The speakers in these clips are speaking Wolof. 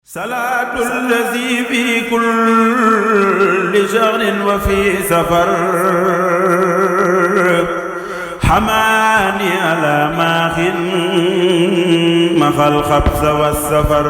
صلاة الذي في كل شهر وفي سفر حماني على ماخ مخى الخبز والسفر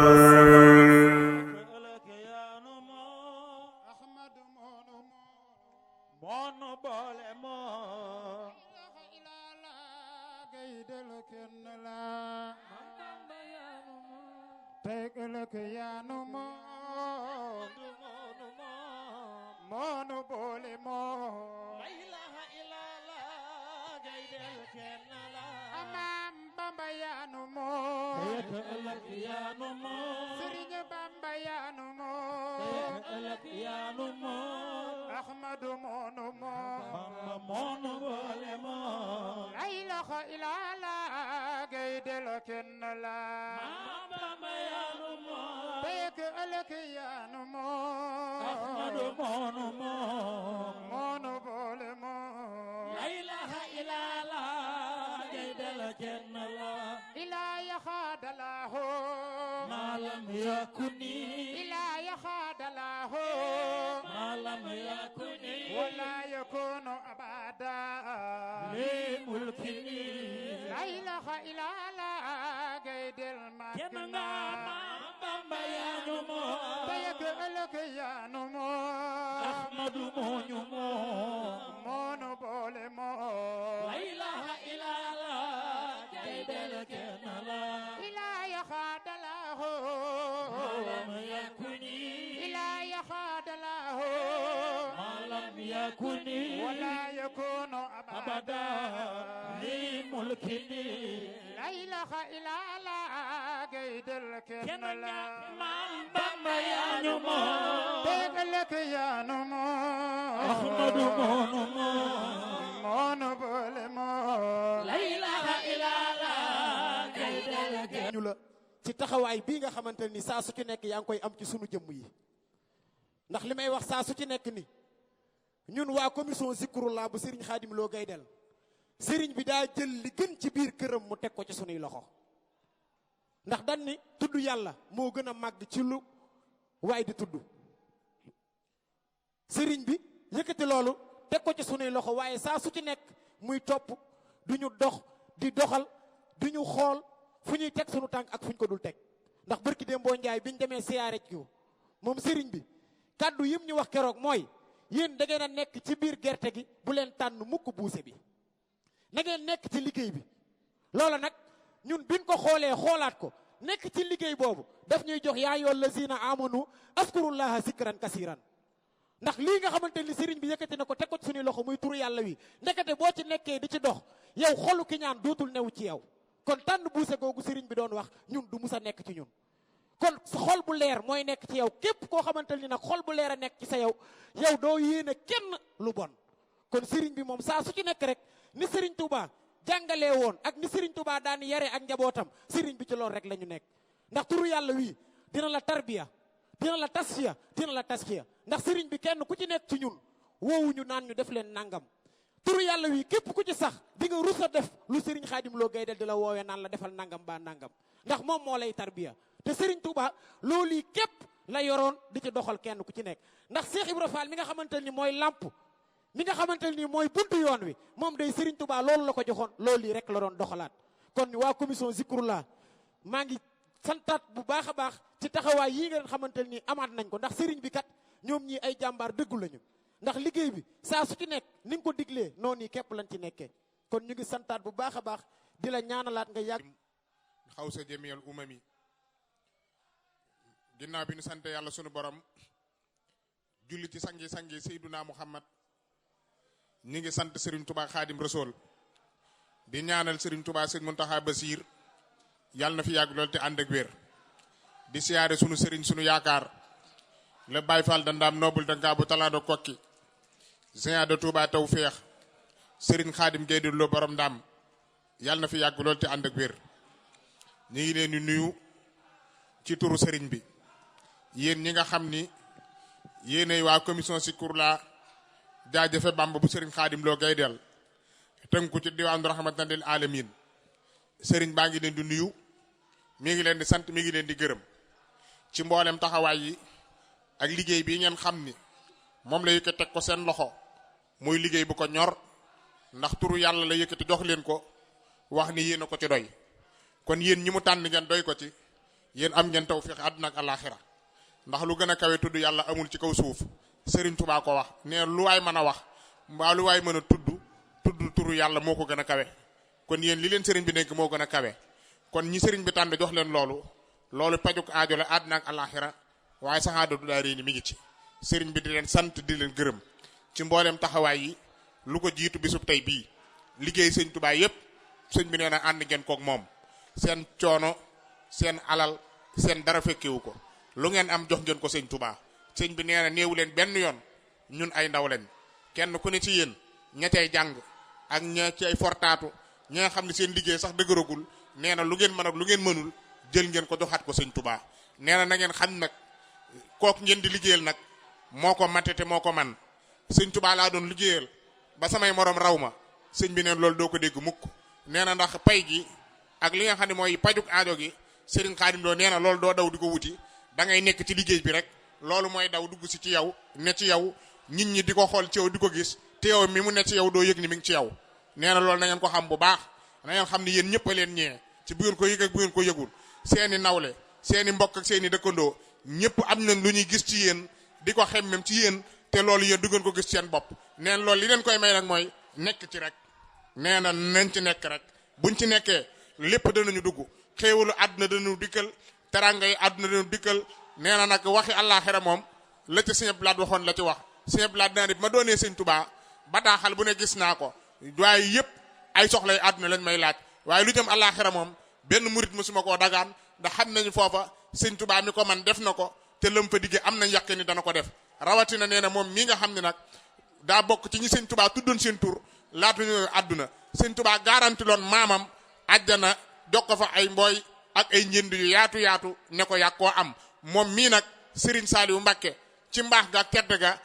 ci taxawaay bii nga xamante ni saa su ci nekk yaa ngi koy am ci sunu jëmm yi ndax li may wax saa su ci nekk ni ñun waa commission ZIKROULAH bu Serigne Khadim loo Gaydel Serigne bi daa jël li gën ci biir këram mu teg ko ci sunuy loxo ndax dañ ni tudd yàlla moo gën a màgg ci lu waay di tudd Serigne bi yëkkati loolu teg ko ci sunuy loxo waaye saa su ci nekk muy topp du ñu dox di doxal du ñu xool fu ñuy teg sunu tànk ak fu ñu ko dul teg ndax barki Dembo Njaay biñ demee siyaare ci moom Serigne bi kaddu yim ñu wax keroog mooy yéen da ngeen a nekk ci biir gerte gi bu leen tànn mukk buuse bi na ngeen nekk ci liggéey bi loola nag ñun biñ ko xoolee xoolaat ko nekk ci liggéey boobu daf ñuy jox yaa ayyuhal lazina amanu azkurullaha zikran kasiran ndax lii nga xamante ni Serigne bi yëkkati na ko teg ko ci suñuy loxo muy turu yàlla wi ndekete boo ci nekkee di ci dox yow xolu ki ñaan dootul new ci yow kon tànn buuse googu Serigne bi doon wax ñun du mus a nekk ci ñun kon xol bu leer mooy nekk ci yow képp koo xamante ni nag xol bu leer a nekk ci sa yow yow doo yéene kenn lu bon kon Serigne bi moom saa su ci nekk rek ni Serigne Touba jàngalee woon ak ni Serigne Touba daan yare ak njabootam Serigne bi ci loolu rek la ñu nekk ndax turu yàlla wii dina la tarbiya dina la tasfiya dina la taskiya ndax Serigne bi kenn ku ci nekk ci ñun woowuñu naan ñu def leen nangam turu yàlla wii képp ku ci sax di nga rus a def lu Serigne Khadim loo Gaydel di la woowee naan la defal nangam ba nangam ndax moom moo lay tarbiya te Serigne Touba loolu yi képp la yoroon di ci doxal kenn ku ci nekk ndax Cheikh Ibra Fall mi nga xamante ni mooy lamp mi nga xamante ni mooy buntu yoon wi moom day Serigne Touba loolu la ko joxoon loolu yi rek la doon doxalaat kon waa commission ZIKROULAH maa ngi santaat bu baax a baax ci taxawaay yii ngeen xamante ni amaat nañ ko ndax Serigne bi kat ñoom ñii ay jàmbaar dëggu lañu ndax liggéey bi saa su ci nekk ni nga ko diglee noonu yi képp lañ ci nekkee kon ñu ngi santaat bu baax a baax di la ñaanalaat nga yàgg xaw sa jamiyal umami ginnaaw bi ñu sant yàlla sunu borom julli ci sangi Seyduna Muhammad ñi ngi sant Serigne Touba Khadim Rasoul di ñaanal Serigne Touba Serigne Mountakha Bassir yàlla na fi yàgg lool te ànd ak wér di siyaare sunu Serigne sunu yaakaar le Baye Fall dandaam noble dangaa bu talaado kokki Ziar de Touba taw feex Serigne Khadim Gaydel lo Borom Ndame yàlla na fi yàgg lool te ànd ak wér ñu ngi leen di nuyu ci turu Serigne bi yéen ñi nga xam ni yéenay waa commission ZIKROULAH jaajëfe Bamba bu Serigne Khadim loo Gaydel tënku ci diwaanu rahmatan lil alamin Serigne baa ngi leen di nuyu mi ngi leen di sant mi ngi leen di gërëm ci mboolem taxawaay yi ak liggéey bi ngeen xam ni moom la yëkkati teg ko seen loxo muy liggéey bu ko ñor ndax turu yàlla la yëkkati jox leen ko wax ni yéen a ko ci doy kon yéen ñi mu tànn ngeen doy ko ci yéen am ngeen tawfiq àdduna ak alaxira ndax lu gën a kawe tudd yàlla amul ci kaw suuf Serigne Touba ko wax nee lu waay mën a wax mbaa lu waay mën a tudd turu yàlla moo ko gën a kawe kon yéen li leen Serigne bi nekk moo gën a kawe kon ñi Serigne bi tànn jox leen loolu pajuk aajo la àdduna ak alaxira waaye saxaadatu daa réy ni mi ngi ci Serigne bi di leen sant di leen gërëm ci mboolem taxawaay yi lu ko jiitu bisub tey bii liggéey sëñ Touba yépp sëñ bi nee na ànd ngeen koog moom seen coono seen alal seen dara fekkewu ko lu ngeen am jox ngeen ko sëñ Touba sëñ bi nee na néewu leen benn yoon ñun ay ndaw lañ kenn ku ne ci yéen ña cay jàng ak ña cay fortaatu ña nga xam ne seen liggéey sax dëgëragul nee na lu ngeen mën ak lu ngeen mënul jël ngeen ko joxaat ko sëñ Touba nee na ngeen xam nag kooku ngeen di liggéeyal nag moo ko mate te moo ko man sëñ Touba laa doon liggéeyal ba samay morom raw ma sëñ bi neen loolu doo ko dégg mukk nee na ndax pay gi ak li nga xam ne mooy pajuk aajo gi Serigne Khadim Lo nee na loolu doo daw di ko wuti da ngay nekk ci liggéey bi rek loolu mooy daw dugg si ci yow ne ci yow nit ñi di ko xool ci yow di ko gis te yow mi mu ne ci yow doo yëg ni mi ngi ci yow nee na loolu na ngeen ko xam bu baax na ngeen xam ni yéen ñëpp a leen ñee ci bu ngeen ko yëg ak bu ngeen ko yëgul seeni nawle seeni mbokk ak seeni dëkkandoo ñëpp am nañ lu ñuy gis ci yéen di ko xemmem ci yéen te loolu yéen du ngeen ko gis seen bopp nee na loolu li leen koy may nag mooy nekk ci rek nee na nañ ci nekk rek buñ ci nekkee lépp danañu dugg xéewalu àdduna danañu dikkal teranga yi àdduna danañu dikkal nee na nag waxi àllaaxira moom la ci Sëñ Blaat waxoon la ci wax Sëñ Blaat naa ne bi ma doonee Sëñ Touba bataaxal bu ne gis naa ko waaye yëpp ay soxlay àdduna lañ may laaj waaye lu jëm àllaaxira moom benn murit musuma koo dagaan ndax xam nañu foofa Sëñ Touba mi ko man def na ko te lëm fa diggee am nañ yàqe ni dana ko def rawatina nee na moom mii nga xam ne nag daa bokk ci ñi Sëñ Touba tuddoon seen tur laatu ñu àdduna Sëñ Touba garanti loon maamam àjjana jox ko fa ay mbooy ak ay njënd yu yaatu ne ko yàq koo am moom mii nag Serigne Saliou Mbacké ci mbaax ga tedd ga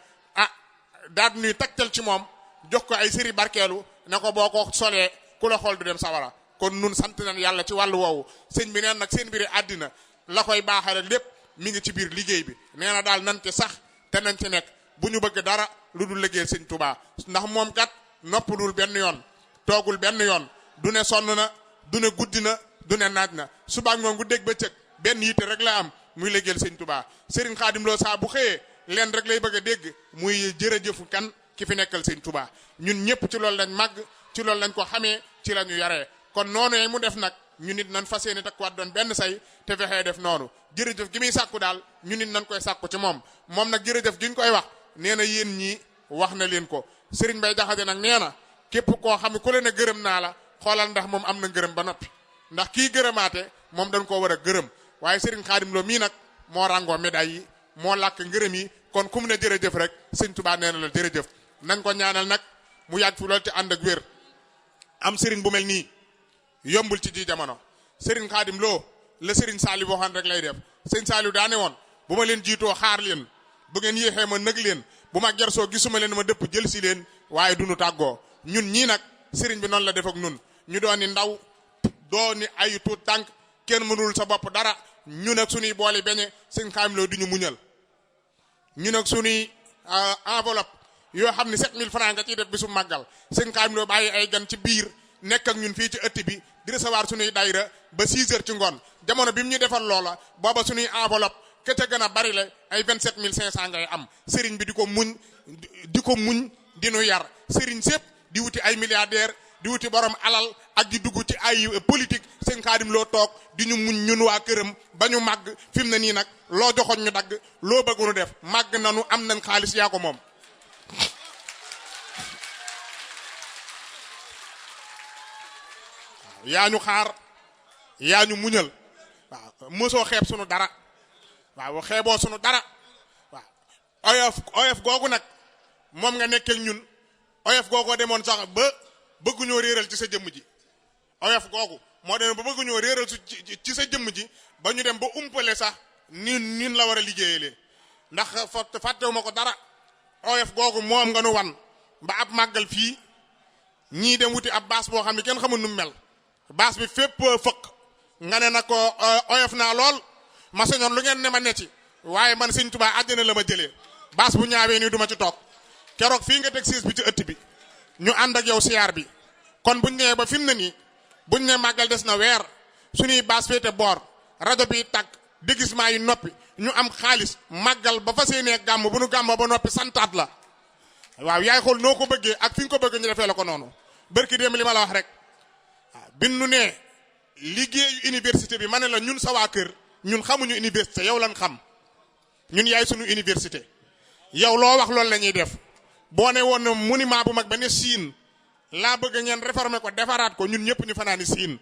daal di nuy tegtal ci moom jox ko ay sëri barkeelu ne ko boo ko solee ku la xool du dem sawara kon nun sant nañ yàlla ci wàllu woowu sëñ bi neen nag seen mbiri àddina la koy baaxale lépp mi ngi ci biir liggéey bi nee na daal nañ ci sax te nañ ci nekk bu ñu bëgg dara lu dul liggéeyal sëñ Touba ndax moom kat noppalul benn yoon toogul benn yoon du ne sonn na du ne guddi na du ne naaj na suba ak ngoon gu dégg bëccëg benn yitte rek la am muy liggéeyal sëñ Touba Serigne Khadim Lo saa bu xëyee leen rek lay bëgg a dégg muy jërëjëfu kan ki fi nekkal sëñ Touba ñun ñëpp ci loolu lañ màgg ci loolu lañ ko xamee ci la ñu yaree kon noonu mu def nag ñu nit nañ fas yéene takkuwaat doon benn say te fexee def noonu jërëjëf gi muy sàkku daal ñu nit nañ koy sàkku ci moom nag jërëjëf gi ñu koy wax nee na yéen ñii wax na leen ko Serigne Bay Jaxate nag nee na képp koo xam ne ku leen a gërëm naa la xoolal ndax moom am na gërëm ba noppi ndax kii gërëmaate moom dañ koo war a gërëm waaye Serigne Khadim Lo mii nag moo rangoo médaille yi moo làkk ngërëm yi kon ku mu ne jërëjëf rek sëñ Touba nee na la jërëjëf nañ ko ñaanal nag mu yàgg fi loolu te ànd ak wér am Serigne bu mel nii yombul ci ji jamono Serigne Khadim Lo la Serigne Saliou waxoon rek lay def sëñ Saliou daa ne woon bu ma leen jiitoo xaar leen bu ngeen yéexee ma nëg leen bu ma gersoo gisuma leen ma dëpp jël si leen waaye duñu tàggoo ñun ñii nag Serigne bi noonu la def ak nun ñu doon ni ndaw doo ni ay tuut tànk kenn mënul sa bopp dara ñu nag suñuy booli beñe sëñ Khadim Lo du ñu muñal ñu nag suñuy enveloppe yoo xam ne 7000 francs nga ciy def bisu màggal sëñ Khadim Lo bàyyi ay gan ci biir nekk ak ñun fii ci ëtt bi di recevoir suñuy dayra ba 6 heures ci ngoon jamono bi mu ñu defal loola booba suñuy enveloppe ke ca gën a bari la ay 27500 ngay am Serigne bi di ko muñ di nu yar Serigne sépp di wuti ay milliardaire di wuti borom alal ak di dugg ci ay politique sëñ Khadim Lo toog di ñu muñ ñun waa këram ba ñu màgg fi mu ne nii nag loo joxoon ñu dagg loo bëgg nu def màgg nanu am nañ xaalis yaa ko moom. yaa ñu xaar yaa ñu muñal waaw mosoo xeeb sunu dara waaw xeeboo sunu dara waaw oyof googu nag moom nga nekkal ñun oyof googoo demoon sax ba bëgguñoo réeral ci sa jëmm ji oyof googu moo demee ba bëgguñoo réeral ci sa jëmm ji ba ñu dem ba umpale sax nin la war a liggéeyalee ndax fàttewuma ko dara oyof googu moom nga nu wan ba ab màggal fii ñii dem wuti ab baas boo xam ne kenn xamul nu mel baas bi fépp fëkk nga ne na ko oyof naa lool ma sañoon lu ngeen ne ma ne ci waaye man sëñ Touba àjjana la ma jëlee baas bu ñaawee nii du ma ci toog keroog fii nga teg siis bi ci ëtt bi ñu ànd ak yow siyaar bi kon buñ nee ba fi mu ne nii buñ ne màggal des na weer suñuy baas féete boor rajo bi tàkk déguisement yi noppi ñu am xaalis màggal ba fas yéenee gàmm bu nu gàmm ba noppi santaat la waaw yaay xool noo ko bëggee ak fi nga ko bëgg ñu defee la ko noonu barki démb li ma la wax rek bin nu ne liggéeyu université bi ma ne la ñun sa waa kër ñun xamuñu université yow lan xam ñun yaay suñu université yow loo wax loolu la ñuy def boo ne woon monument bu mag ba ne siin laa bëgg ngeen réformer ko defaraat ko ñun ñëpp ñu fanaani siin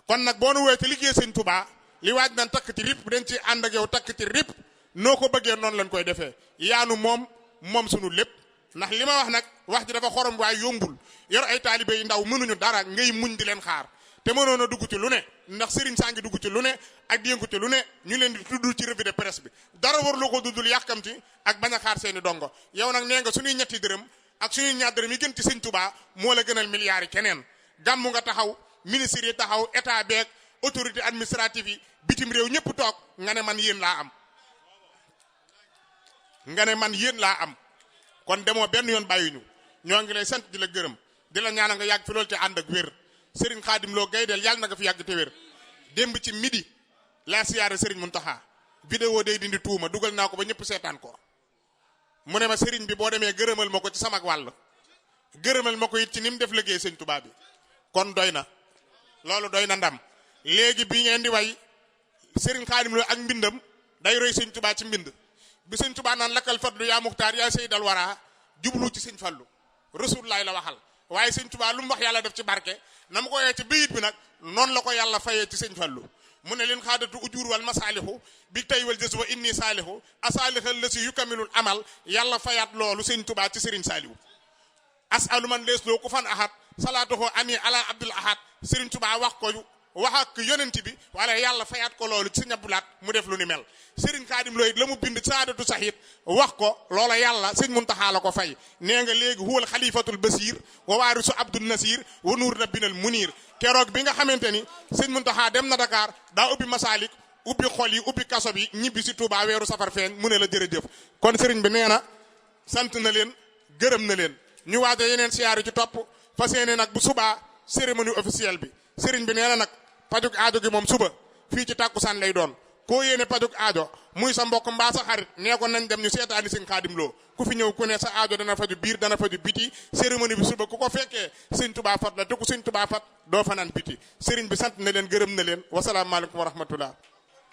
kon nag boo nu woowee ci liggéey sëñ Touba li waaj nan takk ci rip dañ ci ànd ak yow takk ci rip noo ko bëggee noonu lañ koy defee yaanu moom sunu lépp ndax li ma wax nag wax ji dafa xorom waaye yombul yor ay taalibe yu ndaw mënuñu dara ngay muñ di leen xaar te mënoon a dugg ci lu ne ndax Serigne saa ngi dugg ci lu ne ak dénku ci lu ne ñu leen di tudd ci revue de presse bi dara war lu ko duddul yàkkamti ak bañ a xaar seeni dongo yow nag nee nga suñuy ñetti dërëm ak suñuy ñaar dërëm yi gën ci sëñ Touba moo la gënal milliards yi keneen gàmmu nga taxaw ministre yi taxaw état beeg autorité administrative yi bitim réew ñëpp toog nga ne man yéen laa am kon demoo benn yoon bàyyiñu ñoo ngi lay sant di la gërëm di la ñaanal nga yàgg fi loolu te ànd ak wér Serigne Khadim Lo Gaydel yàlla na nga fi yàgg te wér démb ci midi laa siyaare Serigne Mountakha vidéo day dindi tuuma dugal naa ko ba ñëpp seetaan ko mu ne ma Serigne bi boo demee gërëmal ma ko ci sama wàll gërëmal ma ko it ci ni mu def liggéey sëñ Touba bi kon doy na loolu doy na ndam léegi bi ngeen di way Serigne Khadim Lo ak mbindam day roy sëñ Touba ci mbind bi sëñ Touba naan lakkal fadlu yaa muxtaar yaa seydal wara jublu ci sëñ Fallu Rasulullah la waxal waaye sëñ Touba lu mu wax yàlla def ci barke na mu ko yee ci bayit bi nag noonu la ko yàlla fayee ci sëñ Fallu mu ne leen xaadatu ujur wal masaalihu bi tay wal jës wa inni saalihu asaalihal la si yukamilul amal yàlla fayaat loolu sëñ Touba ci Serigne Saliou asalu man lees loo ku fan ahad salaatuhu ani ala abdul ahad Serigne Touba wax ak yonent bi wala yàlla fayaat ko loolu ci Sëñ Abdou Lahat mu def lu ni mel Serigne Khadim Lo la mu bind saadatu sahid wax ko loola yàlla Sëñ Muntaxa la ko fay nee nga léegi huwal xalifatul basir wa waarisu abdul nasir wa nuur na binal munir keroog bi nga xamante ni Sëñ Muntaxa dem na Dakar daa ubbi masalik ubbi xol yi ubbi kaso bi ñibbi si Touba weeru safar feeñ mu ne la jërëjëf kon Serigne bi nee na sant na leen gërëm na leen ñu waaja yeneen siyaar yi ci topp fas yéene nag bu subaa cérémonie officielle bi Serigne bi nee na nag pajuk aajo gi moom suba fii ci tàkkusaan lay doon koo yéene pajuk aajo muy sa mbokk mbaa sa xarit nee ko nañ dem ñu seetaani sëñ Khadim Lo ku fi ñëw ku ne sa aajo dana faju biir dana faju biti cérémonie bi suba ku ko fekkee sëñ Touba fat la te ku sëñ Touba fat doo fanaan biti Serigne bi sant na leen gërëm na leen wasalaamaaleykum wa rahmatullah